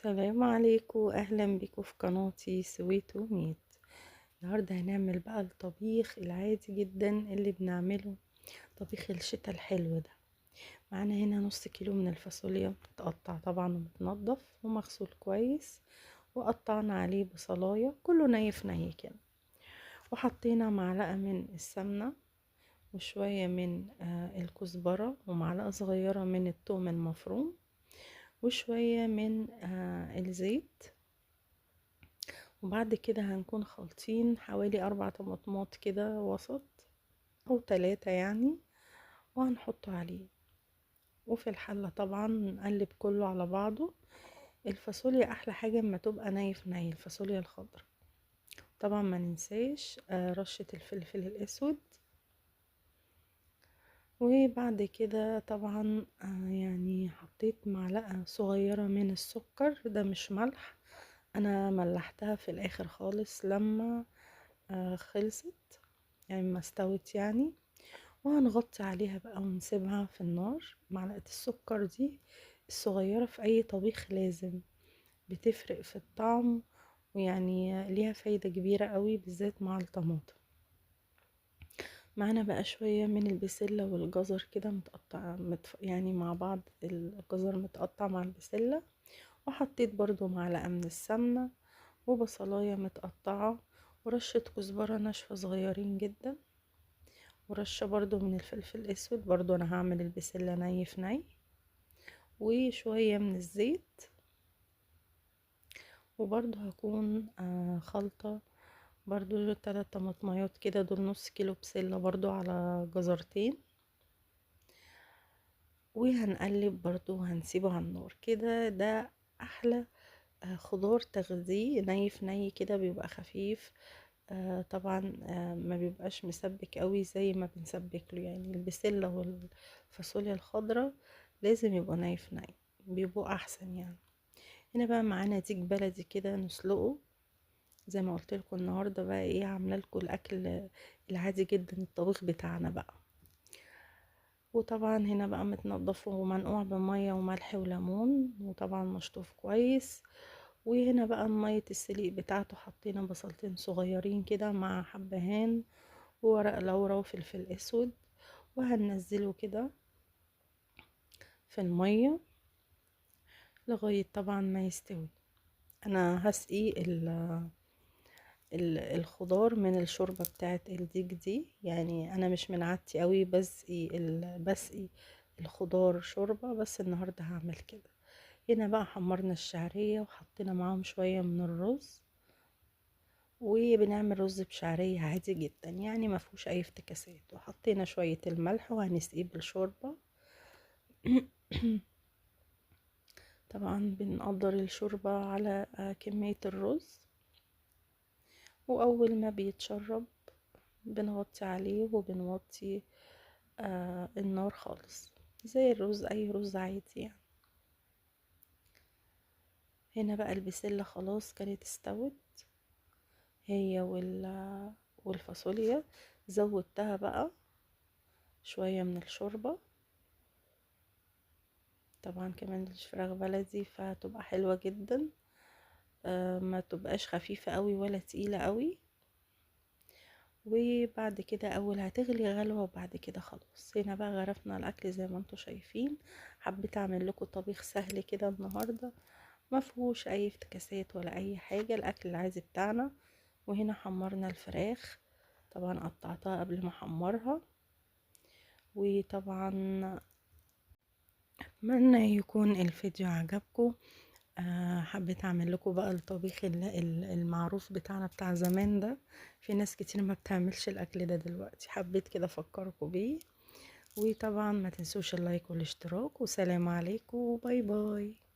السلام عليكم، اهلا بيكم في قناتي سويتو ميت. النهارده هنعمل بقى الطبيخ العادي جدا اللي بنعمله، طبيخ الشتاء الحلو ده. معانا هنا نص كيلو من الفاصوليا متقطع طبعا ومتنضف ومغسول كويس، وقطعنا عليه بصلايه كله ني في ني كده، وحطينا معلقه من السمنة وشوية من الكزبره ومعلقة صغيرة من الثوم المفروم وشوية من الزيت. وبعد كده هنكون خالطين حوالي 4 طماطمات كده وسط او 3 يعني، وهنحطه عليه. وفي الحلة طبعا نقلب كله على بعضه. الفاصوليا احلى حاجة اما تبقى ني في ني، الفاصوليا الخضراء. طبعا ما ننساش رشة الفلفل الاسود. وبعد كده طبعا يعني حطيت معلقة صغيرة من السكر، ده مش ملح، انا ملحتها في الاخر خالص لما خلصت يعني ما استوت يعني. وهنغطي عليها بقى ونسيبها في النار. معلقة السكر دي الصغيرة في اي طبيخ لازم، بتفرق في الطعم ويعني ليها فايدة كبيرة قوي بالذات مع الطماطم. معانا بقى شوية من البسلة والجزر كده متقطع يعني مع بعض، الجزر متقطع مع البسلة. وحطيت برضو معلقة من السمنة وبصلاية متقطعة ورشة كزبرة ناشفة صغيرين جدا، ورشة برضو من الفلفل الاسود، برضو انا هعمل البسلة ني في ني، وشوية من الزيت. وبرضو هكون خلطة برضو 3 طماطميات كده، دول نص كيلو بسلة برضو على جزرتين. وهنقلب برضو وهنسيبه على النار كده. ده احلى خضار تغذية ني في ني كده، بيبقى خفيف، طبعا ما بيبقاش مسبك قوي زي ما بنسبك له يعني. البسلة والفاصوليا الخضراء لازم يبقوا ني في ني، بيبقوا احسن يعني. هنا بقى معانا ديك بلدي كده نسلقه زي ما قلت لكم. النهارده بقى ايه، عامله لكم الاكل العادي جدا، الطبيخ بتاعنا بقى. وطبعا هنا بقى متنضف ومنقوع بميه وملح وليمون، وطبعا مشطوف كويس. وهنا بقى مية السليق بتاعته، حطينا بصلتين صغيرين كده مع حبهان وورق لورا وفلفل اسود، وهننزله كده في المية لغاية طبعا ما يستوي. انا هسقي الخضار من الشوربة بتاعت الديك دي، يعني انا مش من عادتي قوي بسقي الخضار شوربة، بس النهاردة هعمل كده. هنا بقى حمرنا الشعرية وحطينا معاهم شوية من الرز، وبنعمل رز بشعرية عادي جدا يعني ما فيهوش اي افتكاسات. وحطينا شوية الملح وهنسقيه بالشوربة. طبعا بنقدر الشوربة على كمية الرز، واول ما بيتشرب بنغطي عليه وبنوطي النار خالص زي الرز، اي رز عادي يعني. هنا بقى البسلة خلاص كانت استوت هي والفاصوليا، زودتها بقى شوية من الشوربة، طبعا كمان الفراخ بلدي فهتبقى حلوة جدا، ما تبقاش خفيفة قوي ولا تقيلة قوي. وبعد كده اول هتغلي غلوة وبعد كده خلاص. هنا بقى غرفنا الاكل زي ما انتم شايفين. حبيت اعمل لكم طبيخ سهل كده النهاردة، ما فيهوش اي افتكاسات ولا اي حاجة، الاكل العادي بتاعنا. وهنا حمرنا الفراخ، طبعا قطعتها قبل ما احمرها. وطبعا اتمنى يكون الفيديو عجبكم. حبيت اعمل لكم بقى الطبيخ المعروف بتاعنا بتاع زمان ده، في ناس كتير ما بتعملش الاكل ده دلوقتي، حبيت كده افكركم بيه. وطبعا ما تنسوش ال like والاشتراك، وسلام عليكم و bye bye.